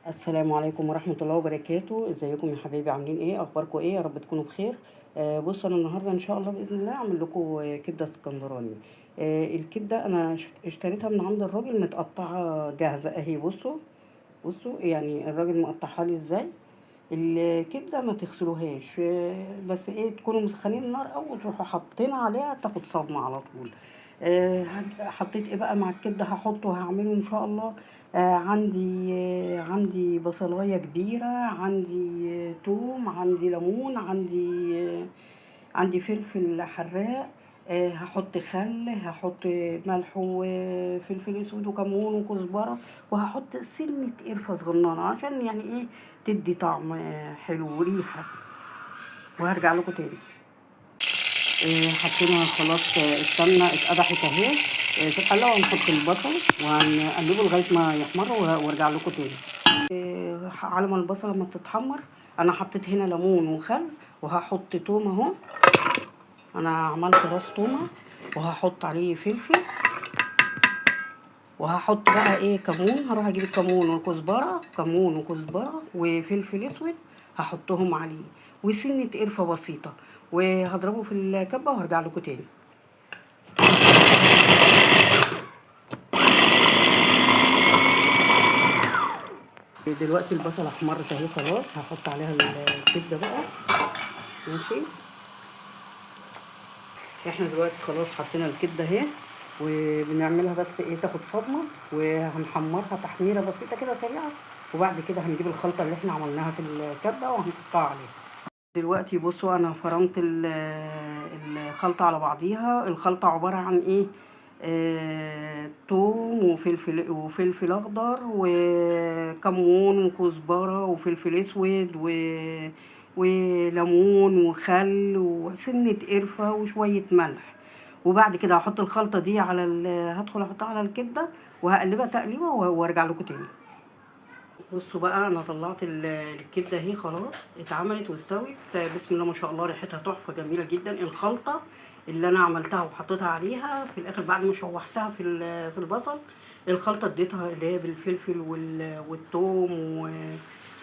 السلام عليكم ورحمة الله وبركاته. ازيكم يا حبايبي؟ عاملين ايه؟ اخباركم ايه؟ يا رب تكونوا بخير. بصوا، انا النهارده ان شاء الله باذن الله اعمل لكم كبده اسكندراني. الكبده انا اشتريتها من عند الراجل متقطعه جاهزة اهي. بصوا يعني الراجل مقطعها لي ازاي. الكبده ما تغسلوهاش، بس ايه، تكونوا مسخنين النار او تروحوا حاطين عليها تاخد صدمة على طول. حطيت ايه بقى مع الكبده؟ هحطه هعمله ان شاء الله. عندي بصلايه كبيرة، عندي توم، عندي ليمون، عندي فلفل حراق، هحط خل، هحط ملح وفلفل اسود وكمون وكزبره، وهحط سنة قرفه صغننه عشان يعني ايه تدي طعم حلو وريحه. وهرجع لكم تاني. حطينا خلاص، السمنة اتقدحت اهي في الحلة، وهنحط البصل وهنقلبه لغاية ما يحمر وارجع لكم تاني. على ما البصله ما تتحمر، انا حطيت هنا ليمون وخل، وهحط توم اهو. انا عملت راس تومة، وهحط عليه فلفل، وهحط بقى ايه كمون. هروح اجيب الكمون والكزبره، كمون وكزبره وفلفل اسود هحطهم عليه، وسنة قرفه بسيطة، وهضربه في الكبه وهرجع لكم تاني. دلوقتي البصله احمرت اهي خلاص، هحط عليها الكبده بقى. ماشي، احنا دلوقتي خلاص حطينا الكبده اهي، وبنعملها بس ايه تاخد صدمة، وهنحمرها تحميره بسيطة كده سريعة، وبعد كده هنجيب الخلطة اللي احنا عملناها في الكبه وهنحطها عليها. دلوقتي بصوا انا فرمت الخلطة على بعضيها. الخلطة عبارة عن ايه؟ توم وفلفل اخضر وكمون وكزبره وفلفل اسود وليمون وخل وسنة قرفه وشوية ملح. وبعد كده هحط الخلطة دي على هدخل احطها على الكبده وهقلبها تقليبه وارجع لكم تاني. بصوا بقى انا طلعت الكبده اهي خلاص اتعملت واستوت، بسم الله ما شاء الله، ريحتها تحفة جميلة جدا. الخلطة اللي انا عملتها وحطيتها عليها في الاخر بعد ما شوحتها في البصل، الخلطة اديتها اللي هي بالفلفل والثوم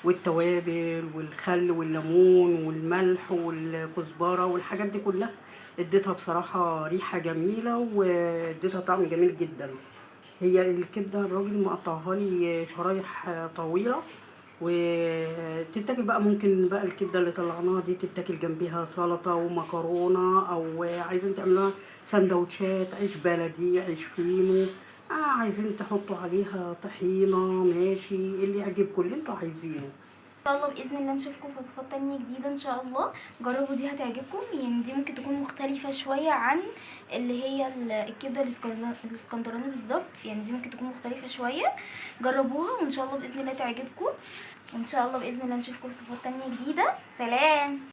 والتوابل والخل والليمون والملح والكزبره والحاجات دي كلها، اديتها بصراحة ريحه جميلة واديتها طعم جميل جدا. هي الكبده الراجل مقطعها لي شرايح طويلة وتتاكل بقى. ممكن بقى الكبده اللي طلعناها دي تتاكل جنبيها سلطة ومكرونه، او عايزين تعملوها سندوتشات عيش بلدي، عيش فينو، عايزين تحطوا عليها طحينه، ماشي اللي يعجبكم اللي انتوا عايزينه. ان شاء الله باذن الله نشوفكم في وصفات تانية جديدة ان شاء الله. جربوا دي هتعجبكم، يعني دي ممكن تكون مختلفة شوية عن اللي هي الكبده الاسكندراني بالظبط، يعني دي ممكن تكون مختلفة شوية. جربوها وان شاء الله باذن الله تعجبكم، وان شاء الله باذن الله نشوفكم في وصفات تانية جديدة. سلام.